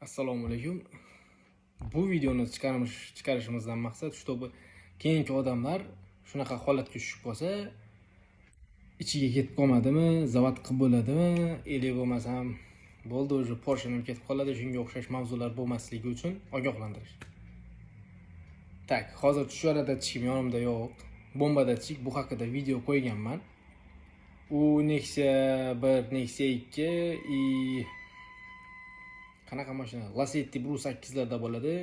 Assalomu alaykum. Bu videoni chiqarishimizdan maqsad, чтобы keyingi odamlar shunaqa holatga tushib qolsa, ichiga ketib qolmadimi, zavod qilib bo'ladimi, или bo'lmasam bo'ldi, уже Porschenim ketib qoladi, shunga o'xshash mavzular bo'lmasligi uchun ogohlantirish. Так, hozir tushara datchikim yonimda yo'q. Bomba datchik, bu haqida video qo'yganman. U Nexia 1, Nexia 2 и qanaqa mashina, Lacetti 1.8larda bo'ladi.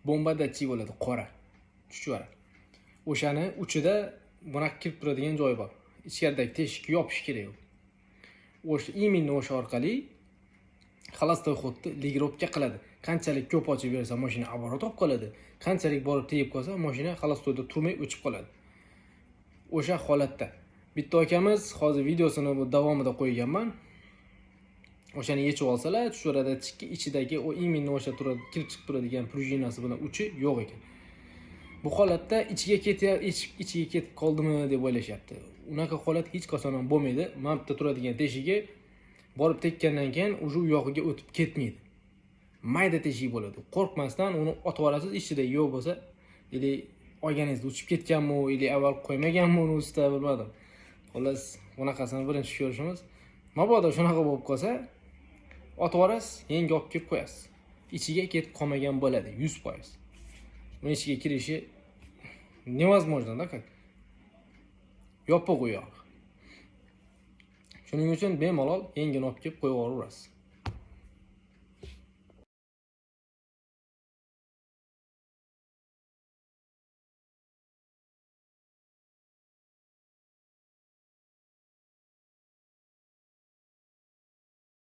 Bomba datchik bo'ladi, qora. Chuchvara. O'shani uchida bunaqa kirib turadigan joyi bor. Ichkaridagi teshikni yopish kerak u. O'sha именно o'sha orqali холостой ход ni регулировка qiladi. Qanchalik ko'p ochib bersa, mashina оборот olib qoladi. Qanchalik borib tegib qolsa, mashina холостой da turmay o'chib qoladi. O'sha holatda bitta akamiz, hozir videosini bu davomida qo'yganman. O'shani yechib olsalar, chuchvara datchikni ichidagi u именно o'sha turadi, kirib chiqib turadigan prujinasi bilan uchi yo'q ekan. Bu holatda ichiga ichiga ketib qoldimi deb o'ylashyapti. Unaqa holat hech qachon ham bo'lmaydi. Mana bitta turadigan teshigi borib tekkandan keyin уже u yog'iga o'tib ketmaydi. Mayda teshik bo'ladi. Qo'rqmasdan uni otib yuborasiz, ichida yo'q bo'lsa, или olganingizda uchib ketganmi, или avval qo'ymaganmi uni ustida, bilmadim. Xullas, bunaqasini birinchi ko'rishimiz. Mabodo shunaqa bo'lib qolsa, otib yuborasiz, yangi olib kelib qo'yasiz. Ichiga ketib qolmagan bo'ladi, 100%. Buni ichiga kirishi невозможно, да, как? Yopiq u yog'i. Shuning uchun bemalol yangini olib kelib qo'yib yuboraverasiz.